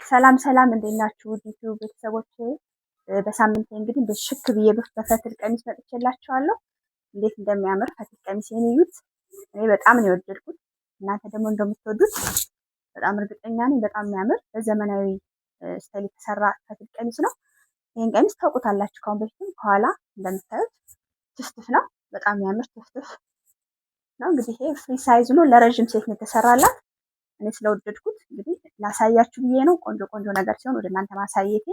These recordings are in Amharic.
ሰላም ሰላም፣ እንዴት ናችሁ? ዩቲዩብ ቤተሰቦች፣ በሳምንት እንግዲህ እንደ ሽክ ብዬ በፈትል ቀሚስ መጥቼላችኋለሁ። እንዴት እንደሚያምር ፈትል ቀሚስ እዩት። እኔ በጣም ነው የወደድኩት፣ እናንተ ደግሞ እንደምትወዱት በጣም እርግጠኛ ነኝ። በጣም የሚያምር በዘመናዊ style የተሰራ ፈትል ቀሚስ ነው። ይህን ቀሚስ ታውቁታላችሁ ከአሁን በፊትም። ከኋላ እንደምታዩት ትፍትፍ ነው። በጣም የሚያምር ትፍትፍ ነው። እንግዲህ ይሄ free size ነው፣ ለረዥም ሴት ነው የተሰራላት። እኔ ስለወደድኩት እንግዲህ ላሳያችሁ ብዬ ነው። ቆንጆ ቆንጆ ነገር ሲሆን ወደ እናንተ ማሳየቴ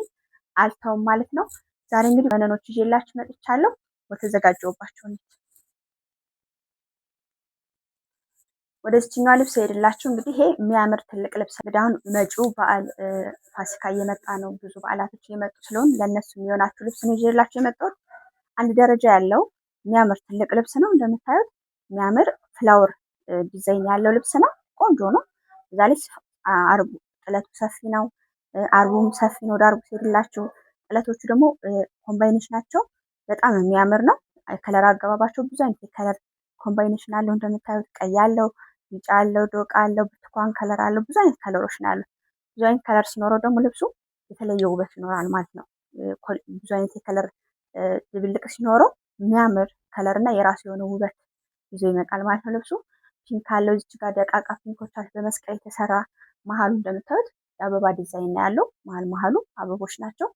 አልተውም ማለት ነው። ዛሬ እንግዲህ መነኖች ይዤላችሁ መጥቻለሁ። ወተዘጋጀውባቸው ወደዚችኛዋ ልብስ ሄድላችሁ። እንግዲህ ይሄ የሚያምር ትልቅ ልብስ እንግዲህ አሁን መጪው በዓል ፋሲካ እየመጣ ነው። ብዙ በዓላቶች እየመጡ ስለሆን ለእነሱ የሚሆናችሁ ልብስ ነው ይዤላችሁ የመጣሁት። አንድ ደረጃ ያለው የሚያምር ትልቅ ልብስ ነው። እንደምታዩት የሚያምር flower ዲዛይን ያለው ልብስ ነው። ቆንጆ ነው። እዛ ላይ አርቡ ጥለቱ ሰፊ ነው። አርቡም ሰፊ ነው። ወደ አርቡ ሲሄድላችሁ ጥለቶቹ ደግሞ combination ናቸው። በጣም የሚያምር ነው። color አገባባቸው ብዙ አይነት የ color combination አለው። እንደምታዩት ቀይ አለው፣ ቢጫ አለው፣ ዶቃ አለው፣ ብርቱካን color አለው። ብዙ አይነት color ኦች ነው ያሉት። ብዙ አይነት color ሲኖረው ደግሞ ልብሱ የተለየ ውበት ይኖራል ማለት ነው። ብዙ አይነት የ color ድብልቅ ሲኖረው የሚያምር color እና የራሱ የሆነ ውበት ይዞ ይመጣል ማለት ነው ልብሱ። pink አለው እዚች ጋር ደቃቃ pink ኦች በመስቀል የተሰራ መሀሉ እንደምታዩት የአበባ ዲዛይን ነው ያለው። መሀል መሀሉ አበቦች ናቸው።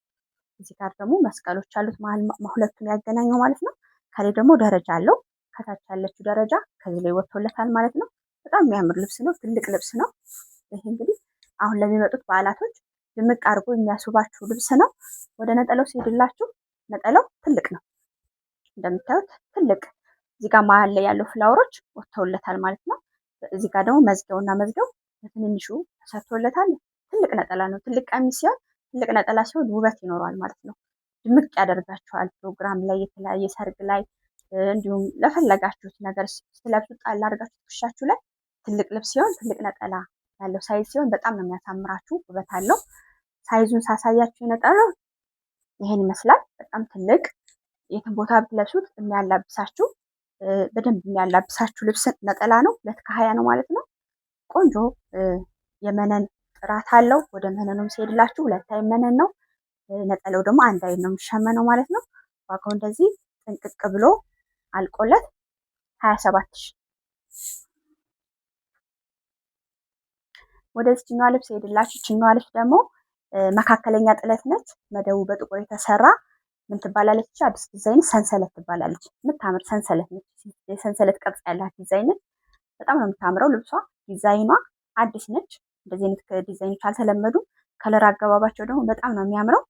እዚህ ጋር ደግሞ መስቀሎች አሉት መሀል ሁለቱን ያገናኘው ማለት ነው። ከላይ ደግሞ ደረጃ አለው። ከታች ያለችው ደረጃ ከዚህ ላይ ወጥቶለታል ማለት ነው። በጣም የሚያምር ልብስ ነው። ትልቅ ልብስ ነው። ይህ እንግዲህ አሁን ለሚመጡት በዓላቶች ድምቅ አድርጎ የሚያስውባችሁ ልብስ ነው። ወደ ነጠላው ሲሄድላችሁ ነጠላው ትልቅ ነው እንደምታዩት ትልቅ እዚህ ጋር መሀል ላይ ያለው flower ኦች ወጥተውለታል ማለት ነው። እዚህ ጋር ደግሞ መዝጊያውና መዝጊያው በትንንሹ ተሰርቶለታል። ትልቅ ነጠላ ነው። ትልቅ ቀሚስ ሲሆን ትልቅ ነጠላ ሲሆን ውበት ይኖረዋል ማለት ነው። ድምቅ ያደርጋችኋል። ፕሮግራም ላይ፣ የተለያየ ሰርግ ላይ እንዲሁም ለፈለጋችሁት ነገር ስትለብሱ ጣል አድርጋችሁ ትከሻችሁ ላይ ትልቅ ልብስ ሲሆን ትልቅ ነጠላ ያለው size ሲሆን በጣም ነው የሚያሳምራችሁ። ውበት አለው። size ኡን ሳሳያችሁ የነጠላው ይሄን ይመስላል። በጣም ትልቅ የትም ቦታ ብትለብሱት የሚያላብሳችሁ በደንብ የሚያላብሳችሁ ልብስ ነጠላ ነው። 2 ከ20 ነው ማለት ነው። ቆንጆ የመነን ጥራት አለው። ወደ መነኑም ሲሄድላችሁ ሁለት አይን መነን ነው። ነጠላው ደግሞ አንድ አይን ነው የሚሸመነው ማለት ነው። ዋጋው እንደዚህ ጥንቅቅ ብሎ አልቆለት 27,000። ወደዚችኛዋ ልብስ ሄድላችሁ። ይችኛዋ ልብስ ደግሞ መካከለኛ ጥለት ነች። መደቡ በጥቁር የተሰራ ምን ትባላለች? አዲስ ዲዛይን ሰንሰለት ትባላለች። የምታምር ሰንሰለት ነች። የሰንሰለት ቅርጽ ያላት ዲዛይን በጣም ነው የምታምረው። ልብሷ ዲዛይኗ አዲስ ነች። እንደዚህ አይነት ዲዛይኖች አልተለመዱም። color አገባባቸው ደግሞ በጣም ነው የሚያምረው።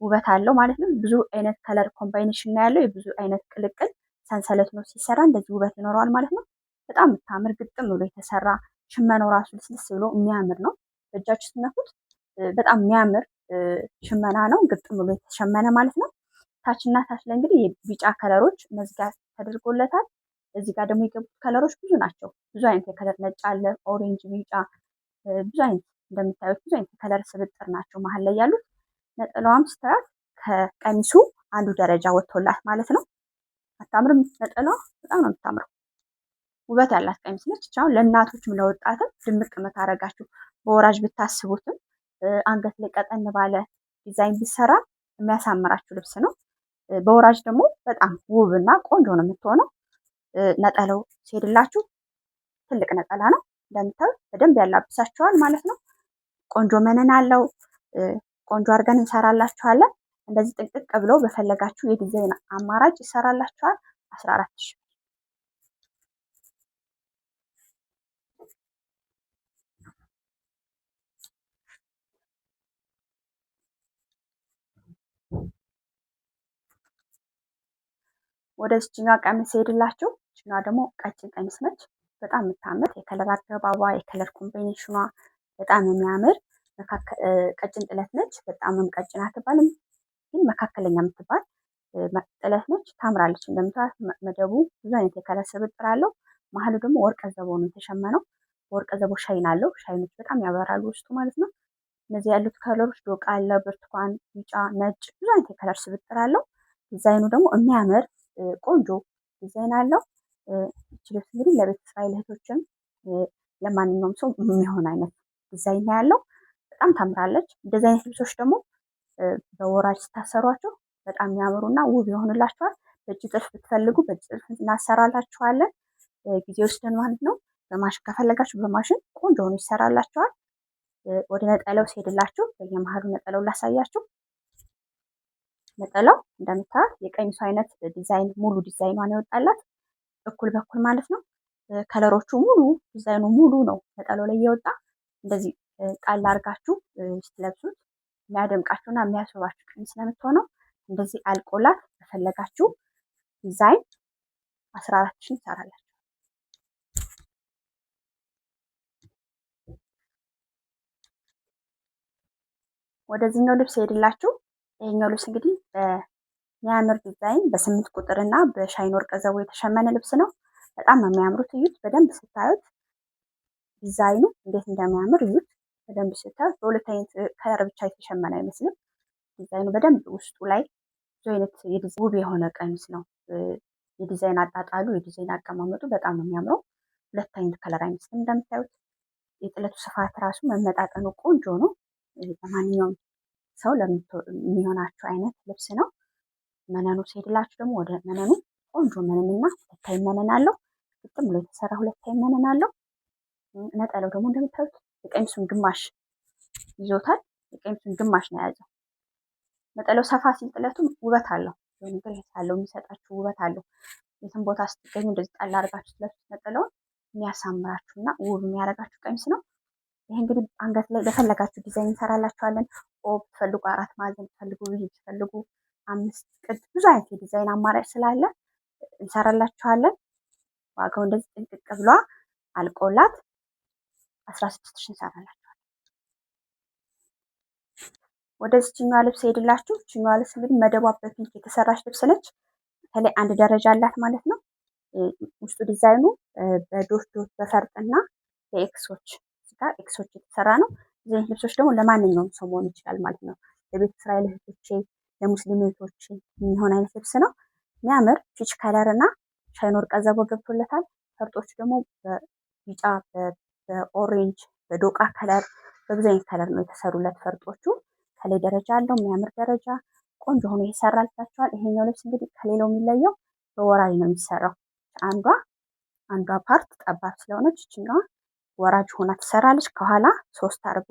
ውበት አለው ማለት ነው። ብዙ አይነት color combination ነው ያለው። የብዙ አይነት ቅልቅል ሰንሰለት ነው ሲሰራ እንደዚህ ውበት ይኖረዋል ማለት ነው። በጣም የምታምር ግጥም ብሎ የተሰራ ሽመናው ራሱ ልስልስ ብሎ የሚያምር ነው። በእጃችሁ ስትነኩት በጣም የሚያምር ሽመና ነው። ግጥም ብሎ የተሸመነ ማለት ነው። ታችና ታች ላይ እንግዲህ የቢጫ color ኦች መዝጊያ ተደርጎለታል። እዚህ ጋር ደግሞ የገቡት color ኦች ብዙ ናቸው። ብዙ አይነት የ color ነጭ አለ፣ orange፣ ቢጫ፣ ብዙ አይነት እንደምታዩት ብዙ አይነት የ color ስብጥር ናቸው መሀል ላይ ያሉት። ነጠላዋም ስታያት ከቀሚሱ አንዱ ደረጃ ወጥቶላት ማለት ነው። አታምርም? ነጠላዋ በጣም ነው የምታምረው። ውበት ያላት ቀሚስ ነች። አሁን ለእናቶችም ለወጣትም ድምቅ የምታረጋችሁ በወራጅ ብታስቡትም አንገት ላይ ቀጠን ባለ ዲዛይን ቢሰራ የሚያሳምራችሁ ልብስ ነው። በወራጅ ደግሞ በጣም ውብ እና ቆንጆ ነው የምትሆነው። ነጠላው ሲሄድላችሁ ትልቅ ነጠላ ነው እንደምታዩት በደንብ ያላብሳችኋል ማለት ነው። ቆንጆ መነን አለው። ቆንጆ አድርገን እንሰራላችኋለን። እንደዚህ ጥንቅቅ ብሎ በፈለጋችሁ የዲዛይን አማራጭ ይሰራላችኋል። 14,000። ወደ ዚችኛዋ ቀሚስ ሄድላችሁ። ይችኛዋ ደግሞ ቀጭን ቀሚስ ነች። በጣም የምታምር የ color አገባቧ የ color combination ኗ በጣም የሚያምር ቀጭን ጥለት ነች። በጣምም ቀጭን አትባልም፣ ግን መካከለኛ የምትባል ጥለት ነች። ታምራለች። እንደምታዩት መደቡ ብዙ አይነት የ color ስብጥር አለው። መሀሉ ደግሞ ወርቀ ዘቦ ነው የተሸመነው። ወርቀ ዘቦ shine አለው። shine ኦች በጣም ያበራሉ ውስጡ ማለት ነው። እነዚህ ያሉት color ኦች ዶቃ አለ፣ ብርቱካን፣ ቢጫ፣ ነጭ ብዙ አይነት የ color ስብጥር አለው። ዲዛይኑ ደግሞ የሚያምር ቆንጆ ዲዛይን አለው። ይች ልብስ እንግዲህ ለቤት እስራኤል እህቶችም ለማንኛውም ሰው የሚሆን አይነት ዲዛይን ነው ያለው። በጣም ታምራለች። እንደዚህ አይነት ልብሶች ደግሞ በወራጅ ስታሰሯቸው በጣም የሚያምሩና ውብ ይሆንላችኋል። በእጅ ጥልፍ ብትፈልጉ በእጅ ጥልፍ እናሰራላችኋለን፣ ጊዜ ወስደን ማለት ነው። በማሽን ከፈለጋችሁ በማሽን ቆንጆ ሆኖ ይሰራላችኋል። ወደ ነጠላው ሲሄድላችሁ በየመሀሉ ነጠላው ላሳያችሁ። ነጠላው እንደምታዩት የቀሚሱ አይነት ዲዛይን ሙሉ ዲዛይኗን ይወጣላት እኩል በኩል ማለት ነው። color ኦቹ ሙሉ ዲዛይኑ ሙሉ ነው ነጠላው ላይ የወጣ። እንደዚህ ጣል አድርጋችሁ ስትለብሱት የሚያደምቃችሁና የሚያስውባችሁ ቀሚስ ስለምትሆነው እንደዚህ አልቆላት በፈለጋችሁ ዲዛይን 14,000 ይሰራላችሁ። ወደዚህኛው ልብስ ሄድላችሁ። ይሄኛው ልብስ እንግዲህ በሚያምር ዲዛይን በ8 ቁጥር እና በ shine ወርቀ ዘቦ የተሸመነ ልብስ ነው። በጣም ነው የሚያምሩት። እዩት በደንብ ስታዩት ዲዛይኑ እንዴት እንደሚያምር እዩት በደንብ ስታዩት። በሁለት አይነት color ብቻ የተሸመነ አይመስልም። ዲዛይኑ በደንብ ውስጡ ላይ ብዙ አይነት ውብ የሆነ ቀሚስ ነው። የዲዛይን አጣጣሉ የዲዛይን አቀማመጡ በጣም ነው የሚያምረው። ሁለት አይነት color አይመስልም እንደምታዩት። የጥለቱ ስፋት ራሱ መመጣጠኑ ቆንጆ ነው። ለማንኛውም ሰው የሚሆናችሁ አይነት ልብስ ነው። መነኑ ሲሄድላችሁ ደግሞ ወደ መነኑ ቆንጆ መነንና ሁለታይ መነን አለው። ግጥም ብሎ የተሰራ ሁለታይ መነን አለው። ነጠላው ደግሞ እንደምታዩት የቀሚሱን ግማሽ ይዞታል። የቀሚሱን ግማሽ ነው የያዘው። ነጠላው ሰፋ ሲል ጥለቱ ውበት አለው። የሆነ grace አለው፣ የሚሰጣችሁ ውበት አለው። የትም ቦታ ስትገኙ እንደዚህ ጣል አድርጋችሁ ስትለብሱት ነጠላውን የሚያሳምራችሁና ውብ የሚያደርጋችሁ ቀሚስ ነው። ይሄ እንግዲህ አንገት ላይ በፈለጋችሁ ዲዛይን እንሰራላችኋለን። O ብትፈልጉ አራት ማዕዘን ብትፈልጉ V ብትፈልጉ አምስት ቅድ ብዙ አይነት የዲዛይን አማራጭ ስላለ እንሰራላችኋለን። ዋጋው እንደዚህ ጥንቅቅ ብሏ አልቆላት 16,000 እንሰራላችኋለን። ወደዚህኛዋ ልብስ ሄድላችሁ። ይችኛዋ ልብስ እንግዲህ መደቧ በ pink የተሰራች ልብስ ነች። ከላይ አንድ ደረጃ አላት ማለት ነው። ውስጡ ዲዛይኑ በ dot dot በፈርጥና በኤክሶች ጋር ኤክሶች የተሰራ ነው። እዚህ ልብሶች ደግሞ ለማንኛውም ሰው መሆን ይችላል ማለት ነው። ለቤተ እስራኤል እህቶቼ፣ ለሙስሊም እህቶቼ የሚሆን አይነት ልብስ ነው። የሚያምር peach color እና shine ወርቀ ዘቦ ገብቶለታል። ፈርጦቹ ደግሞ በቢጫ፣ በ orange፣ በዶቃ color በብዙ አይነት color ነው የተሰሩለት ፈርጦቹ። ከላይ ደረጃ አለው፣ የሚያምር ደረጃ ቆንጆ ሆኖ ይሰራልላችኋል። ይሄኛው ልብስ እንግዲህ ከሌላው የሚለየው በወራጅ ነው የሚሰራው። አንዷ part ጠባብ ስለሆነች ይችኛዋ ወራጅ ሆና ትሰራለች። ከኋላ ሶስት አርቡ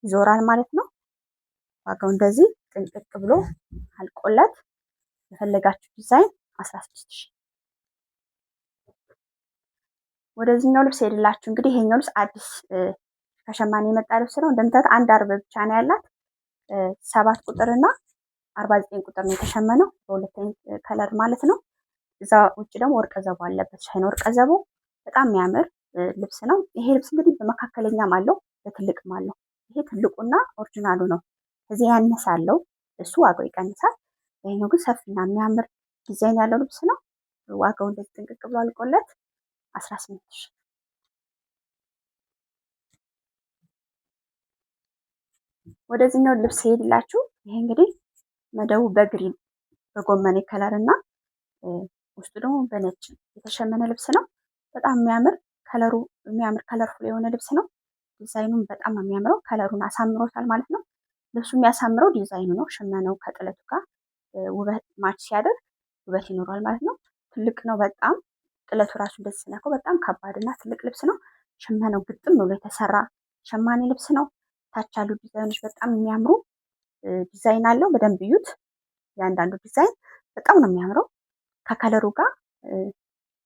ይዞራል ማለት ነው። ዋጋው እንደዚህ ጥንቅቅ ብሎ አልቆለት የፈለጋችሁ ዲዛይን 16,000። ወደዚህኛው ልብስ ሄድላችሁ። እንግዲህ ይሄኛው ልብስ አዲስ ከሸማኔ የመጣ ልብስ ነው። እንደምታዩት አንድ አርብ ብቻ ነው ያላት። 7 ቁጥር እና 49 ቁጥር ነው የተሸመነው በሁለት አይነት color ማለት ነው። እዛ ውጭ ደግሞ ወርቀ ዘቦ አለበት። shine ወርቀ ዘቦ በጣም የሚያምር ልብስ ነው። ይሄ ልብስ እንግዲህ በመካከለኛም አለው በትልቅም አለው። ይሄ ትልቁና original ኡ ነው። ከዚህ ያነሳለው እሱ ዋጋው ይቀንሳል። ይሄኛው ግን ሰፊና የሚያምር ዲዛይን ያለው ልብስ ነው። ዋጋው እንደዚህ ጥንቅቅ ብሎ አልቆለት 18,000። ወደዚህኛው ልብስ ሄድላችሁ። ይሄ እንግዲህ መደቡ በ green በጎመኔ color እና ውስጡ ደግሞ በነጭ የተሸመነ ልብስ ነው። በጣም የሚያምር color ኡ የሚያምር colorful የሆነ ልብስ ነው። ዲዛይኑን በጣም ነው የሚያምረው። color ኡን አሳምሮታል ማለት ነው። ልብሱ የሚያሳምረው ዲዛይኑ ነው። ሽመናው ከጥለቱ ጋር ውበት match ሲያደርግ ውበት ይኖረዋል ማለት ነው። ትልቅ ነው በጣም ጥለቱ ራሱ እንደዚህ ስነካው በጣም ከባድ እና ትልቅ ልብስ ነው። ሽመናው ግጥም ብሎ የተሰራ ሸማኔ ልብስ ነው። ታች ያሉ ዲዛይኖች በጣም የሚያምሩ ዲዛይን አለው። በደንብ እዩት። የአንዳንዱ ዲዛይን በጣም ነው የሚያምረው። ከ color ኡ ጋር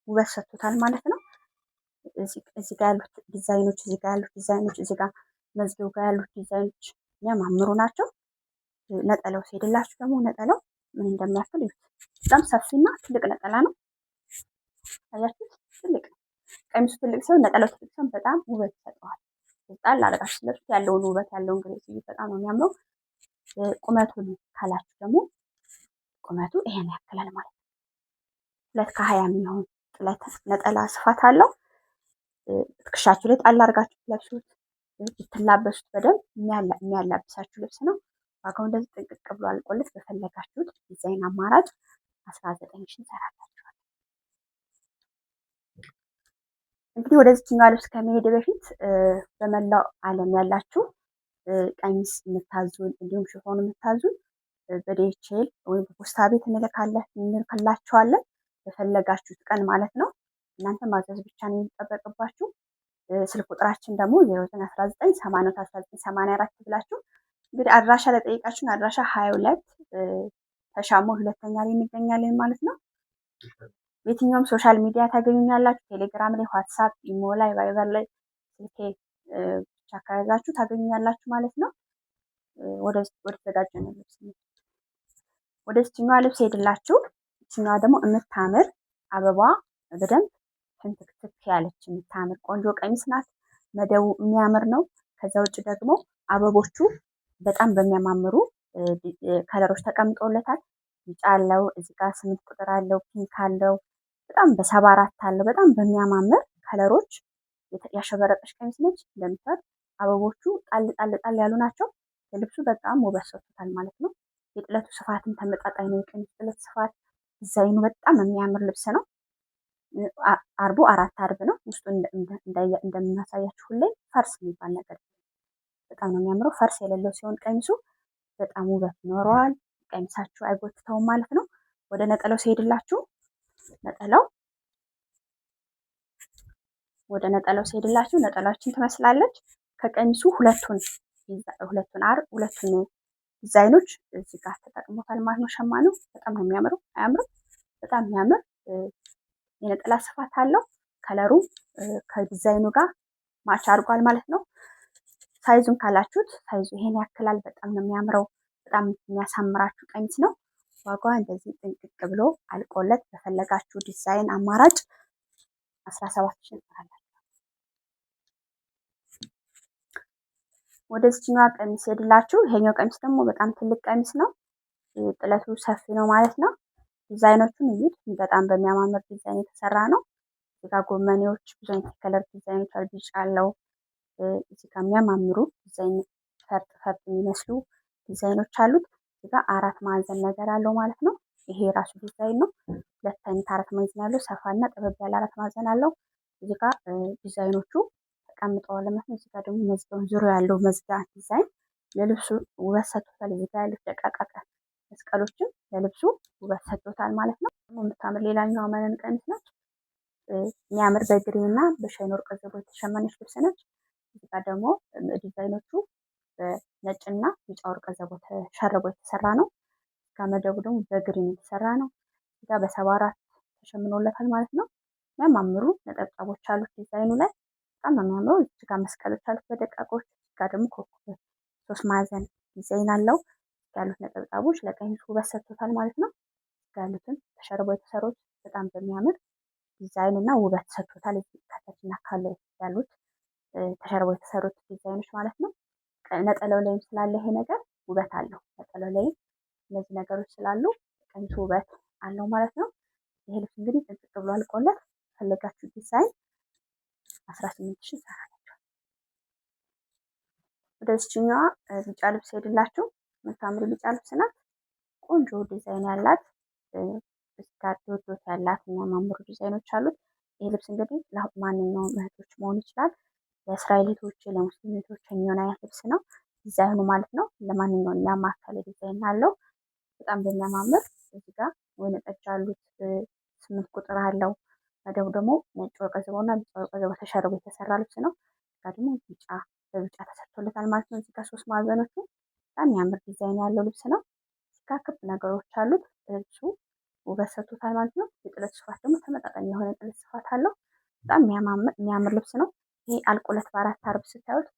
ውበት ሰጥቶታል ማለት ነው። እዚህ ጋር ያሉት ዲዛይኖች እዚህ ጋር ያሉት ዲዛይኖች እዚህ ጋር መዝጊያው ጋር ያሉት ዲዛይኖች የሚያማምሩ ናቸው። ነጠላው ሲሄድላችሁ ደግሞ ነጠላው ምን እንደሚያክል እዩት። በጣም ሰፊና ትልቅ ነጠላ ነው። አያችሁት? ትልቅ ቀሚሱ ትልቅ ሲሆን ነጠላው ትልቅ ሲሆን በጣም ውበት ይሰጠዋል። ጣል አድርጋችሁ ስትለብሱት ያለውን ውበት ያለውን grace በጣም ነው የሚያምረው። ቁመቱን ካላችሁ ደግሞ ቁመቱ ይሄን ያክላል ማለት ነው። 2.20 የሚሆን ጥለት ነጠላ ስፋት አለው። ትከሻችሁ ላይ ጣል አድርጋችሁ ብትለብሱት ብትላበሱት በደንብ የሚያላብሳችሁ ልብስ ነው። ዋጋው እንደዚህ ጥንቅቅ ብሎ አልቆለት በፈለጋችሁት ዲዛይን አማራጭ 19,000 እንሰራላችኋለን። እንግዲህ ወደዚህኛው ልብስ ከመሄድ በፊት በመላው ዓለም ያላችሁ ቀሚስ የምታዙን እንዲሁም ሽፎን የምታዙን በ DHL ወይም በፖስታ ቤት እንልክላችኋለን በፈለጋችሁት ቀን ማለት ነው። እናንተ ማዘዝ ብቻ ነው የሚጠበቅባችሁ። ስልክ ቁጥራችን ደግሞ 0919 82 1984 ብላችሁ እንግዲህ አድራሻ ለጠይቃችሁን አድራሻ 22 ተሻሞ ሁለተኛ ላይ እንገኛለን ማለት ነው። የትኛውም social media ታገኙኛላችሁ። ቴሌግራም ላይ፣ ዋትሳፕ፣ ኢሞ ላይ፣ ቫይበር ላይ ስልኬ ብቻ ከያዛችሁ ታገኙኛላችሁ ማለት ነው። ወደ ተዘጋጀ ነው ልብስ ወደ እችኛዋ ልብስ ሄድላችሁ። እችኛዋ ደግሞ የምታምር አበባ በደንብ ፍንትክትክ ያለች የምታምር ቆንጆ ቀሚስ ናት። መደቡ የሚያምር ነው። ከዛ ውጭ ደግሞ አበቦቹ በጣም በሚያማምሩ color ኦች ተቀምጦለታል። ቢጫ አለው፣ እዚህ ጋር 8 ቁጥር አለው፣ pink አለው፣ በጣም በ74 አለው። በጣም በሚያማምር color ኦች ያሸበረቀች ቀሚስ ነች። እንደምታዩት አበቦቹ ጣል ጣል ጣል ያሉ ናቸው። ለልብሱ በጣም ውበት ሰጥቶታል ማለት ነው። የጥለቱ ስፋትም ተመጣጣኝ ነው። የቀሚስ ጥለት ስፋት ዲዛይኑ በጣም የሚያምር ልብስ ነው። አርቡ አራት አርብ ነው። ውስጡ እንደምናሳያችሁ ሁሌ ፈርስ የሚባል ነገር በጣም ነው የሚያምረው። ፈርስ የሌለው ሲሆን ቀሚሱ በጣም ውበት ይኖረዋል። ቀሚሳችሁ አይጎትተውም ማለት ነው። ወደ ነጠላው ሲሄድላችሁ ነጠላው ወደ ነጠላው ሲሄድላችሁ ነጠላችን ትመስላለች። ከቀሚሱ ሁለቱን ሁለቱን አርብ ሁለቱን ዲዛይኖች እዚህ ጋር ተጠቅሞታል ማለት ነው። ሸማኔው በጣም ነው የሚያምረው። አያምርም? በጣም የሚያምር የነጠላ ስፋት አለው። color ኡ ከዲዛይኑ ጋር match አድርጓል ማለት ነው። size ኡን ካላችሁት size ኡ ይሄን ያክላል። በጣም ነው የሚያምረው። በጣም የሚያሳምራችሁ ቀሚስ ነው። ዋጋዋ እንደዚህ ጥንቅቅ ብሎ አልቆለት በፈለጋችሁ ዲዛይን አማራጭ 17,000 ብር። ወደዚህኛዋ ቀሚስ ሄድላችሁ። ይሄኛው ቀሚስ ደግሞ በጣም ትልቅ ቀሚስ ነው። ጥለቱ ሰፊ ነው ማለት ነው። ዲዛይኖቹን እዩት። በጣም በሚያማምር ዲዛይን የተሰራ ነው። እዚህ ጋር ጎመኔዎች ብዙ አይነት color ዲዛይኖች አሉ። ቢጫ አለው። እዚህ ጋር የሚያማምሩ ዲዛይን ፈርጥ ፈርጥ የሚመስሉ ዲዛይኖች አሉት። እዚህ ጋር አራት ማዕዘን ነገር አለው ማለት ነው። ይሄ የራሱ ዲዛይን ነው። ሁለት አይነት አራት ማዕዘን አለው። ሰፋና ጠበብ ያለ አራት ማዕዘን አለው። እዚህ ጋር ዲዛይኖቹ ተቀምጠዋል ማለት ነው። እዚህ ጋር ደግሞ መዝጊያውን ዙሪያ ያለው መዝጊያ ዲዛይን ለልብሱ ውበት ሰጥቶታል። እዚህ ጋር ያሉት ደቃቃ መስቀሎችም ለልብሱ ውበት ሰጥቶታል ማለት ነው። የምታምር ሌላኛዋ መነን ቀሚስ ነች። የሚያምር በ green እና በ shine ወርቀ ዘቦ የተሸመነች ልብስ ነች። እዚህ ጋር ደግሞ ዲዛይኖቹ በነጭና ቢጫ ወርቀ ዘቦ ተሸርቦ የተሰራ ነው። ከመደቡ ደግሞ በ green የተሰራ ነው። እዚህ ጋር በ74 ተሸምኖለታል ማለት ነው። የሚያማምሩ ነጠብጣቦች አሉት ዲዛይኑ ላይ በጣም ነው የሚያምረው። እዚህ ጋር መስቀሎች አሉት በደቃቆች። እዚህ ጋር ደግሞ ኮከብ ሶስት ማዕዘን ዲዛይን አለው። ያሉት ነጠብጣቦች ለቀሚሱ ውበት ሰጥቶታል ማለት ነው። ያሉትን ተሸርበው የተሰሩት በጣም በሚያምር ዲዛይን እና ውበት ሰጥቶታል። ከታችና ካለ ያሉት ተሸርበው የተሰሩት ዲዛይኖች ማለት ነው። ነጠላው ላይም ስላለ ይሄ ነገር ውበት አለው። ነጠላው ላይም እነዚህ ነገሮች ስላሉ ቀሚሱ ውበት አለው ማለት ነው። ይሄ ልብስ እንግዲህ ጥንቅቅ ብሎ አልቆለት ፈለጋችሁ ዲዛይን 18,000 ይሰራላችኋል። ወደዚችኛዋ ቢጫ ልብስ ሄድላችሁ። የምታምር ቢጫ ልብስ ናት። ቆንጆ ዲዛይን ያላት dot dot ያላት የሚያማምሩ ዲዛይኖች አሉት። ይህ ልብስ እንግዲህ ለማንኛውም እህቶች መሆን ይችላል። ለእስራኤል እህቶች፣ ለሙስሊም እህቶች የሚሆን አይነት ልብስ ነው ዲዛይኑ ማለት ነው። ለማንኛውም ያማከለ ዲዛይን አለው። በጣም በሚያማምር እዚህ ጋር ወይነ ጠጅ አሉት። 8 ቁጥር አለው። መደቡ ደግሞ ነጭ ወርቀ ዘቦ እና ቢጫ ወርቀ ዘቦ ተሸርቦ የተሰራ ልብስ ነው። እዚህ ጋር ደግሞ ቢጫ በቢጫ ተሰርቶለታል ማለት ነው። እዚህ ጋር ሶስት ማዕዘኖቹ በጣም የሚያምር ዲዛይን ያለው ልብስ ነው። እዚህ ጋር ክብ ነገሮች አሉት። ልብሱ ውበት ሰጥቶታል ማለት ነው። የጥለት ስፋት ደግሞ ተመጣጣኝ የሆነ የጥለት ስፋት አለው። በጣም የሚያምር ልብስ ነው። ይሄ አልቆለት በአራት አርብ ስታዩት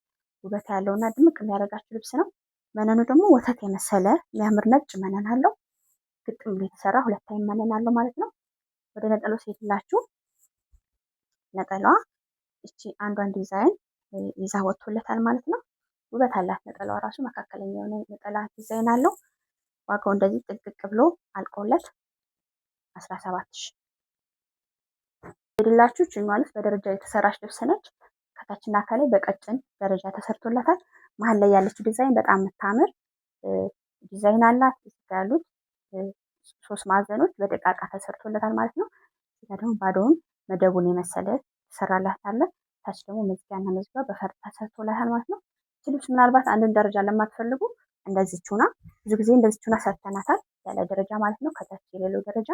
ውበት ያለውና ድምቅ የሚያደርጋችሁ ልብስ ነው። መነኑ ደግሞ ወተት የመሰለ የሚያምር ነጭ መነን አለው። ግጥም ብሎ የተሰራ ሁለት አይነት መነን አለው ማለት ነው። ወደ ነጠላው ሲሄድላችሁ ነጠላዋ እቺ አንዷን ዲዛይን ይዛ ወጥቶለታል ማለት ነው። ውበት አላት ነጠላዋ ራሱ መካከለኛ የሆነ ነጠላ ዲዛይን አለው። ዋጋው እንደዚህ ጥንቅቅ ብሎ አልቆለት 17,000 ሄድላችሁ። እችኛዋ ልብስ በደረጃ የተሰራች ልብስ ነች። ከታችና ከላይ በቀጭን ደረጃ ተሰርቶላታል። መሀል ላይ ያለችው ዲዛይን በጣም የምታምር ዲዛይን አላት። እዚህ ጋር ያሉት ሶስት ማዕዘኖች በደቃቃ ተሰርቶለታል ማለት ነው። እዚህ ጋር ደግሞ ባዶውን መደቡን የመሰለ ተሰራላት አለ። ታች ደግሞ መዝጊያና መዝጊያ በፈርጥ ተሰርቶላታል ማለት ነው። ይቺ ልብስ ምናልባት አንድን ደረጃ ለማትፈልጉ እንደዚች ሆና ብዙ ጊዜ እንደዚች ሆና ሰርተናታል። ያለ ደረጃ ማለት ነው። ከታች የሌለው ደረጃ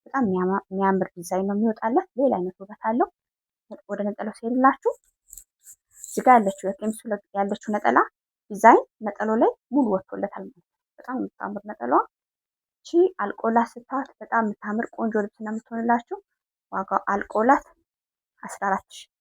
በጣም የሚያምር ዲዛይን ነው የሚወጣላት። ሌላ አይነት ውበት አለው። ወደ ነጠላው ሲሄድላችሁ እዚህ ጋር ያለችው የቀሚሱ ያለችው ነጠላ ዲዛይን ነጠላው ላይ ሙሉ ወጥቶለታል ማለት ነው። በጣም የምታምር ነጠላዋ እቺ አልቆላት ስታዩት በጣም የምታምር ቆንጆ ልብስ ነው የምትሆንላችሁ። ዋጋው አልቆላት 14,000።